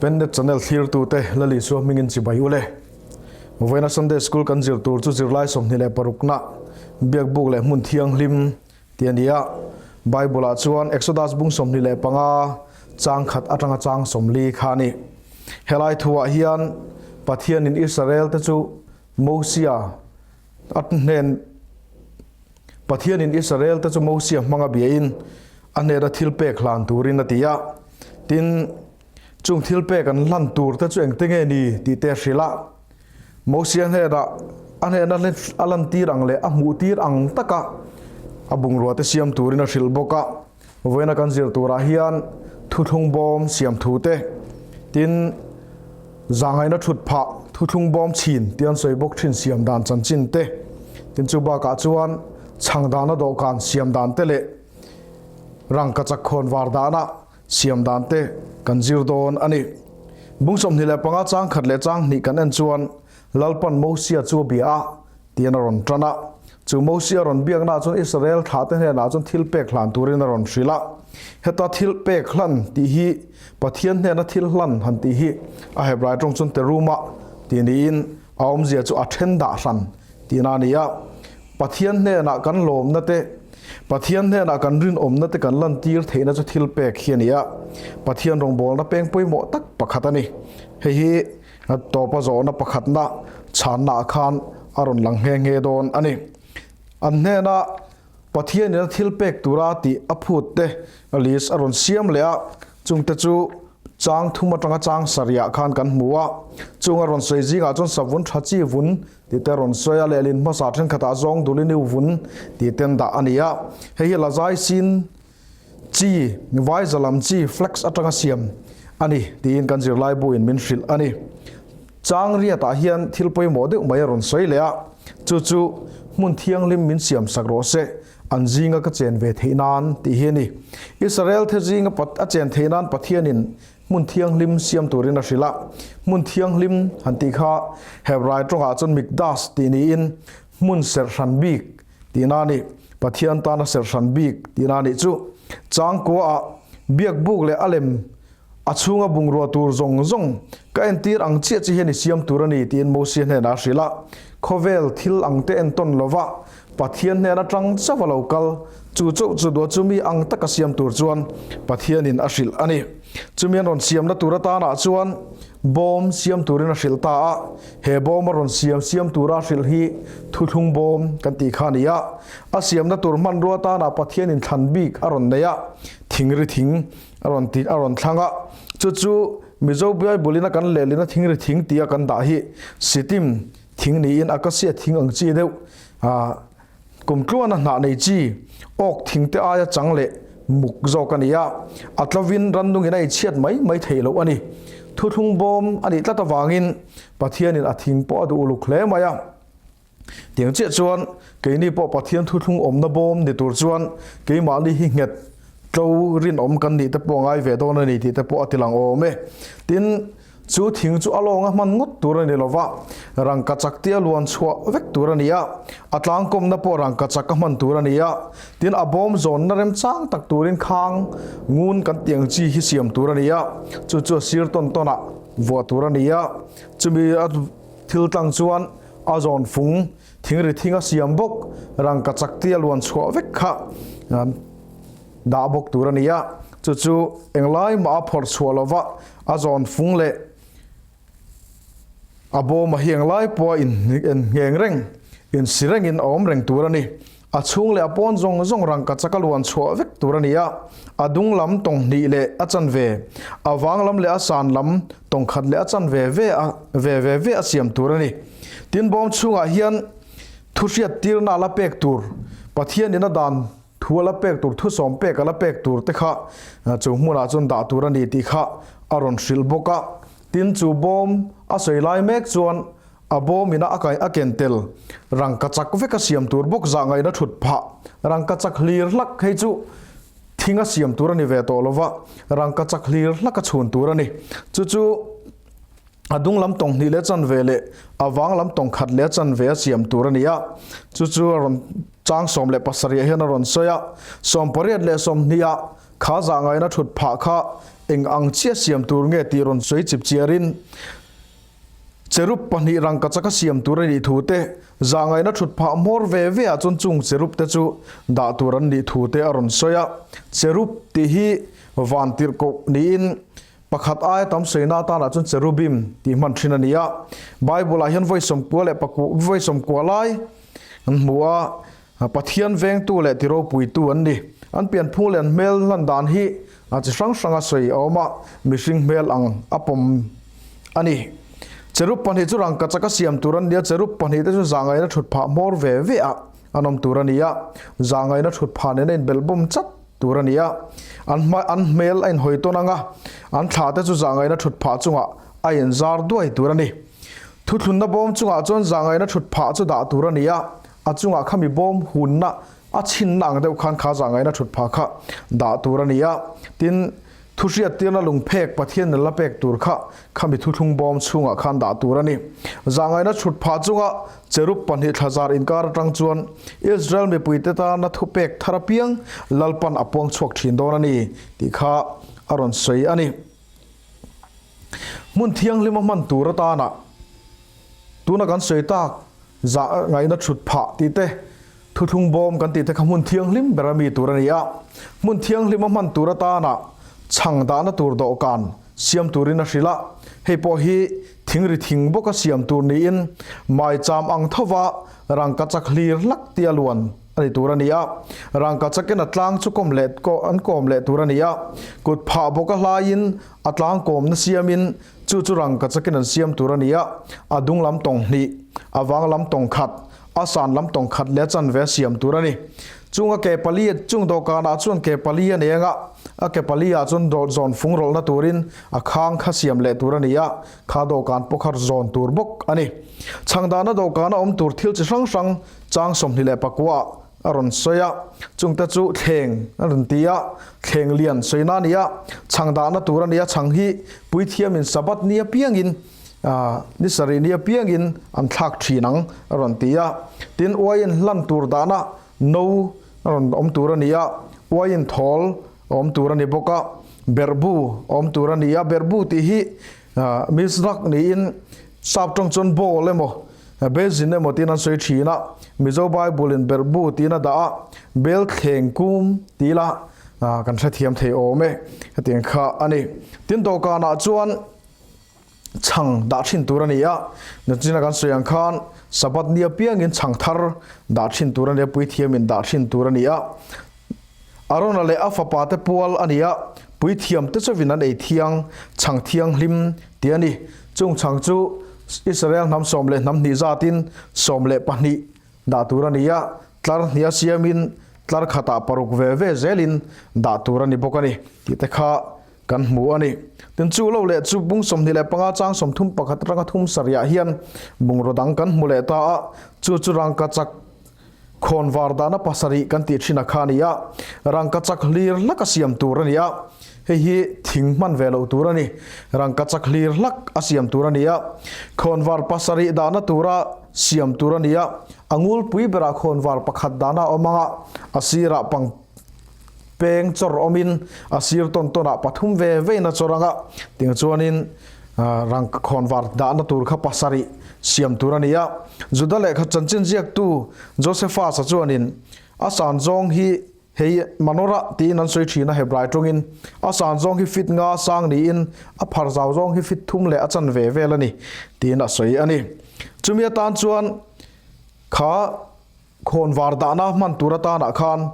Pennet Channel thlirtute Lal Isua hmingin chibai ule. Vawiina Sunday School kan zir tur chu zirlai 26na Biakbuk leh hmun thianghlim tih a ni a. Bible ah chuan Exodus bung 25 chang khat atanga chang 40 kha a ni. Helai thuah hian Pathianin Israel te chu Mosia a hnen Pathianin Israel te chu Mosia hmanga biain a hnena thil pek hlan turin a ti a. Tin, chung thil pek an hlan tur te chu engte nge ni tih te a hrilh a. Mosia hnenah a hnena a lantir ang leh a hmuhtir ang taka a bungrua te siam turin a hrilh bawk a. Vawiina kan zir turah hian thuthlung bawm siam thu te, tin, zahngaihna thut phah thuthlung bawm chhin tih an sawi bawk thin siam dan chanchin te, tin chu bakah chuan chhang dana dawhkan siam dan te leh rangkachak khawn var dana siam dan te kan zir dawn a ni. Bung 25 chang khat leh chang hnih kan en chuan Lalpan Mosia chu a bia a, tiin a rawn tan a. Chu Mosia rawn biaknaah chuan Israel thlahte hnenah chuan thil pek hlan turin a rawn hrilh a. Heta thil pek hlan tih hi Pathian hnena thil hlan han tih hi a Hebrai tawng chuan teruma tih niin a awmzia chu a then dah hran tihna a ni a. Pathian hnenah kan lawmna te, Pathian hnenah kan rinawmna te kan lantir theihna chu thil pek hi a ni a. Pathian rawngbawlna peng pawimawh tak pakhat a ni. Hei hi A tawpa zawhna pakhatna chhannaah khan a rawn lang nghe nghe dawn a ni. An hnena Pathianin a thil pek tura tih a phut te list a rawn siam leh a, chungte chu chang thum atanga chang sarihah khan kan hmu a. Chung a rawn sawi zingah chuan savun tha chi vun tih te rawn sawi a, lehlin hmasa thenkhatah zawng dul iniu vun tih ten dah a ni a. Hei hi lazai sin Chi, vai zalam chi flax atanga siam a ni tiin kan zirlaibu in min hrilh a ni. Chang riatah hian thil pawimawh deuh mai a rawn sawi leh a, chu chu hmun thianghlim min siam sak rawh se, an zinga ka chen ve theih nan tih hi a ni. Israel the zinga a chen theih nan Pathianin hmun thianghlim siam turin a hrilh a, hmun thianghlim han tih kha Hebrai tawngah chuan mikdash tih niin hmun serh hran bik Tihna a ni. Pathian tana serh hran bik tihna a nih chu. Changkua-ah biakbuk leh a lem a chhunga bungrua tur zawng zawng ka entir ang chiah chi hian i siam tur a ni tiin Mosia hnenah a hrilh a. Khawvel thil ang te entawn lova Pathian hnen atang chauh a lo kal chu chauh chu duah chumi ang taka siam tur chuan Pathianin a hrilh a ni. Chumi an rawn siamna tur atanah chuan Bawm siam turin a hrilh ta a, he bawm a rawn siam siam tura a hrilh hi thuthlung bawm kan tih kha a ni a. A siamna tur hmanrua atana Pathianin thlan bik a rawn nei a, thingri thing a rawn ti a rawn thlang a. Chu chu Mizo Bible-in a kan lehlina thingri thing tia kan dah hi Sitim thing niin Acacia thing ang chi deuh a Kum tluana hnah nei chi, awk thing te aia chang leh muk zawk a ni a, a tlovin rannungin a inchhiat mai mai theih loh a ni. Thuthlung bawm a nih tlat avangin Pathianin a thing pawh a duh uluk hle mai a. Tiang chiah chuan keini pawh Pathian thuthlung awmna bawm ni tur chuan keimahni hi nghet tlo rinawm kan nih te pawh a ngai ve dawn a ni tih te pawh a tilang awm e. Tin, Chu thing chu a lawnga hman ngawt tur a ni lo va, rangkachak tia luan chhuah vek tur a ni a, a tlangkawmna pawh rangkachak a hman tur a ni a, tin a bawm zawnna remchang tak turin khang ngun kan tih ang chi hi siam tur a ni a, chu chu a sir tawn tawnah vuah tur a ni a, chumi a thil tlang chuan a zawn fung thingri thing a siam bawk rangkachak tia luan chhuah vek kha dah bawk tur a ni a, chu chu englai mah a phawrh chhuah lova a zawn fung leh a bawm a hi englai pawha inngheng reng, insi rengin a awm reng tur a ni. A chhung leh a pawn zawng zawng rangkachak a luan chhuah vek tur a ni a, a dung lam tawng hnih leh a chanve, a vang lam leh a san lam tawng khat leh a chanve ve a ve ve ve a siam tur a ni. Tin, bawm chhungah hian thuhriat tirna a la pek tur Pathianin a dan Thu a la pek tur, thusawm pek a la pek tur te kha chu hmunah chuan dah tur a ni tih kha a rawn hrilh bawk a. Tin, chu bawm a sawi lai mek chuan a bawm ina a kai a ken tel rangkachak vek a siam tur bawk zah ngaihna thut phah rangkachak hlir hlak hei chu thing a siam tur a ni ve tawh lova, rangkachak hlir hlak a chhun tur a ni. Chu chu. A dung lam tawng hnih leh chanve leh a vang lam tawng khat leh a chanve a siam tur a ni a, chu chu a rawn chang 17 ah hian a rawn sawi a, 88 leh 20 ah kha zah ngaihna thut phah kha eng ang chiah siam tur nge tih rawn sawi chip chiarin Cherub pahnih rangkachaka siam tur a nih thu te, zahngaihna thut phah hmawr ve ve ah chuan chung cherub te chu dah tur an nih thu te a rawn sawi a. Cherub tih hi van tirhkoh niin pakhat aia tam sawina atanah chuan cherubim tih hman thin a ni a. Bible ah hian vawi sawmkua leh pakua vawi sawmkua lai an hmu a, Pathian vengtu leh tiropuitu an ni. An pianphung leh an hmel hlan dan hi a chi hrang hranga sawi a awm a, mihring hmel ang a pawm a ni. Cherub pahnih chu rangkachak a siam tur an ni a, cherub pahnih te chu zahngaihna thut phah hmawr ve ve ah an awm tur a ni a, zahngaihna thut phah nen a inbelhbawm chat tur a ni a. An hma an hmel a inhawi tawn ang a, an thla te chu zahngaihna thut phah chungah a inzar duai tur a ni. Thuthlunna bawm chungah chuan zahngaihna thut phah chu dah tur a ni a, A chungah khami bawm hunna a chhinna ang deuh khan kha zahngaihna thut phah kha dah tur a ni a. Tin, thuhriat tirna lungphek Pathian nel la pek tur kha khami thuthlung bawm chhungah khan dah tur a ni. Zahngaihna thut phah chunga cherub pahnih thlazar inkar atang chuan Israel mipuite tana thupek thar apiang Lalpan a puang chhuak thin dawn a ni tih kha a rawn sawi a ni. Hmun thianghlima hman tur atana tuna kan sawi tak zah ngaihna thut phah tih te, thuthlung bawm kan tih te kha hmun thianghlim ber a mi tur a ni a. Hmun thianghlima hman tur atana chhang dahna tur dawhkan siam turin a hrilh a. Hei pawh hi thingri thing bawka siam tur niin maicham ang thova rangkachak hlir hlak tia luan a ni tur a ni a. Rangkachakin a tlang chu kawm leh an kawm leh tur a ni a. Kut phah bawka hlaiin a tlang kawmna siamin Chu chu rangkachakin an siam tur a ni a, a dung lam tawng hnih, a vang lam tawng khat, a san lam tawng khat leh a chanve a siam tur a ni. Chung a ke pali, chung dawhkanah chuan ke pali a nei anga, a ke pali ah chuan zawn fung rawlhna turin a khang kha siam leh tur a ni a, kha dawhkan pawh kha zawn tur bawk a ni. Chhangdahna dawhkana awm tur thil chi hrang hrang chang 24 ah a rawn sawi a, chungte chu thleng a rawn ti a, thleng lian sawina a ni a, chhang dahna tur a ni a, chhang hi puithiamin Sabbath ni apiangin ni sarih ni apiangin an thlak thin ang a rawn ti a, tin uaiin hlan tur dahna no a rawn awm tur a ni a, uaiin thawl a awm tur a ni bawk a, berhbu a awm tur a ni a, berhbu tih hi mizrak niin sap tawng chuan bowl emaw Basin emaw tiin an sawi thin a, Mizo Bible-in Berhbu tiin a dah a, Bel thleng kum ti ila kan hrethiam thei awm e, hetiang kha a ni. Tin, dawhkanah chuan chhang dah thin tur a ni a, nachina kan sawi ang khan Sabbath ni apiangin chhang thar dah thin tur a ni a, puithiamin dah thin tur a ni a. Arona leh a fapate pual a ni a, puithiamte chauhin an ei thiang, chhang thianghlim tih a ni. Chung chhang chu Israel hnam sawm leh hnam hnih zatin 12 dah tur a ni a, tlar hniha siamin tlar khatah paruk ve ve zelin dah tur a ni bawk a ni tih te kha kan hmu a ni. Tin chu lo leh chu bung 25 chang 31 atanga thum sarihah hian bungraw dang kan hmu leh ta a, chu chu rangkachak Khawnvar dahna pasarih kan tih thin a kha a ni a, rangkachak hlir hlak a siam tur a ni a, hei hi thing hman ve loh tur a ni. Rangkachak hlir hlak a siam tur a ni a, khawnvar pasarih dahna tura siam tur a ni a, a ngulpui berah khawnvar pakhat dahna a awm ang a, a sirah pang peng chawr awmin a sir tawn tawnah pathum ve vein a chawr ang a, tiang chuanin rangka khawnvar dahna tur kha pasarih siam tur a ni a. Juda lehkha chanchin ziaktu Josephus-a chuanin a san zawng hi hei Manorah tiin an sawi thin a, Hebrai tawngin a san zawng hi fit nga sang niin a phar zau zawng hi fit thum leh a chanve vel a ni tiin a sawi a ni. Chumi atan chuan kha Khawnvar dahna hman tur atanah khan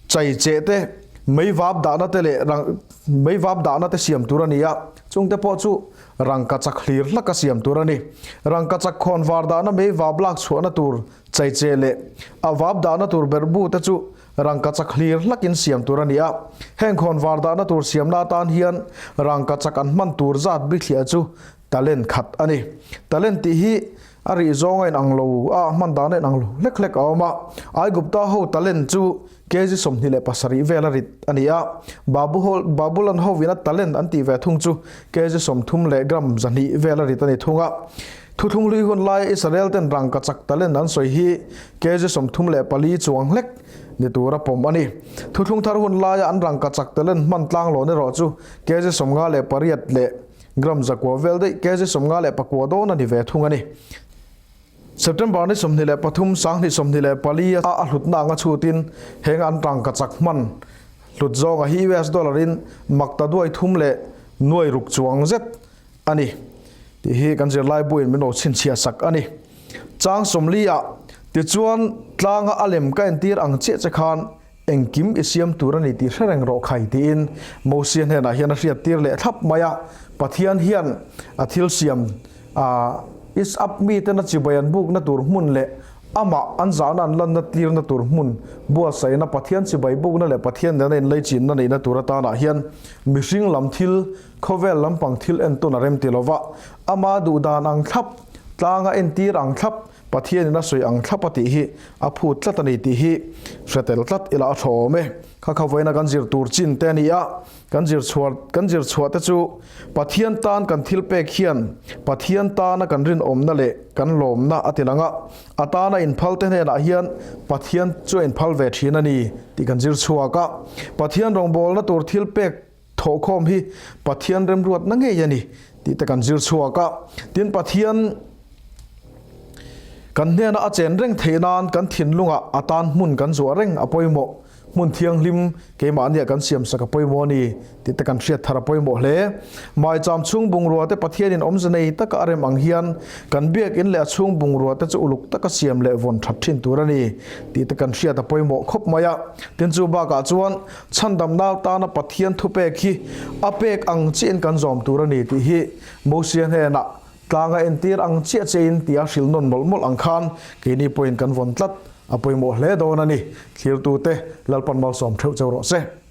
chai cheh te, meivap dahna te leh rang meivap dahna te siam tur a ni a, chungte pawh chu rangkachak hlir hlaka siam tur a ni. Rangkachak khawnvar dahna meivap lak chhuahna tur chai cheh leh a vap dahna tur berhbu te chu rangkachak hlir hlakin siam tur a ni a. Heng khawnvar dahna tur siamna atan hian rangkachak an hman tur zat bithliah chu Talent khat a ni. Talent tih hi a rih zawng a inang lo a, hman dan a inang lo hlek hlek a awm a. Aigupta ho talent chu kg 27 vel a rit a ni a. Babu ho, Babulon hovin a talent an tih ve thung chu kg 30 leh gram 200 vel a rit a ni thung a. Thuthlung hlui hun laia Israel ten rangkachak talent an sawi hi kg 34 chuang hlek. ni tura pawm a ni. Thuthlung thar hun laia an rangkachak talent hman tlanglawn erawh chu kg 58 leh gram 900 vel daih kg 59 dawn a ni ve thung a ni. September ni 23, 2024 a a hlutna anga chhutin heng an rangkachak hman hlut zawnga hi US dollar in makta duai thum leh nuai ruk chuang zet a ni tih hi kan zirlai buin min lo chhinchhiah sak a ni. Chang 40 ah tichuan tlanga a lem ka entir ang chiah che khan engkim i siam tur a ni tih hre reng rawh khai tiin Mosia hnenah hian a hriattir leh thlap mai a. Pathian hian a thil siam Is-ap miten a chibai an bukna tur hmun leh amah an zahna an lanna tirna tur hmun buatsaihna Pathian chibai bukna leh Pathian nena inleichinna neihna tur atanah hian mihring lam thil Khawvel lampang thil entawn a rem ti lova, ama duhdan ang thlap, tlanga entir ang thlap, Pathianin a sawi ang thlap a tih hi a phut tlat a ni tih hi hre tel tlat ila a tha awm e. Kha kha vawiina kan zir tur chin te a ni a, kan zir chhuah kan zir chhuah te chu Pathian tan kan thil pek hian Pathian tana kan rinawmna leh kan lawmna a ti lang a, a tana inphal te hnenah hian Pathian chu a inphal ve thin a ni tih kan zir chhuak a. Pathian rawngbawlna tur thil pek Thawhkhawm hi Pathian remruatna ngei a ni tih te kan zir chhuak a. Tin, Pathian kan hnena a chen reng theih nan kan thinlungah a tan hmun kan zuah reng a pawimawh. Hmun thianghlim keimahnia kan siamsak a pawimawh a ni tih te kan hriat thar a pawimawh hle. Maicham chhung bungrua te Pathianin awmze nei taka a rem ang hian kan biakin leh a chhung bungrua te chu uluk taka siam leh vawn that thin tur a ni tih te kan hriat a pawimawh khawp mai a. Tin, chu bakah chuan Chhandam nau tana Pathian thupek hi a pek ang chiahin kan zawm tur a ni tih hi Mosia hnenah tlanga entir ang chiah chiahin tia hrilh nawn mawlh mawlh ang khan keini pawhin kan vawn tlat a pawimawh hle dawn a ni. Thlirtute Lalpan malsawm theuh cheu rawh se.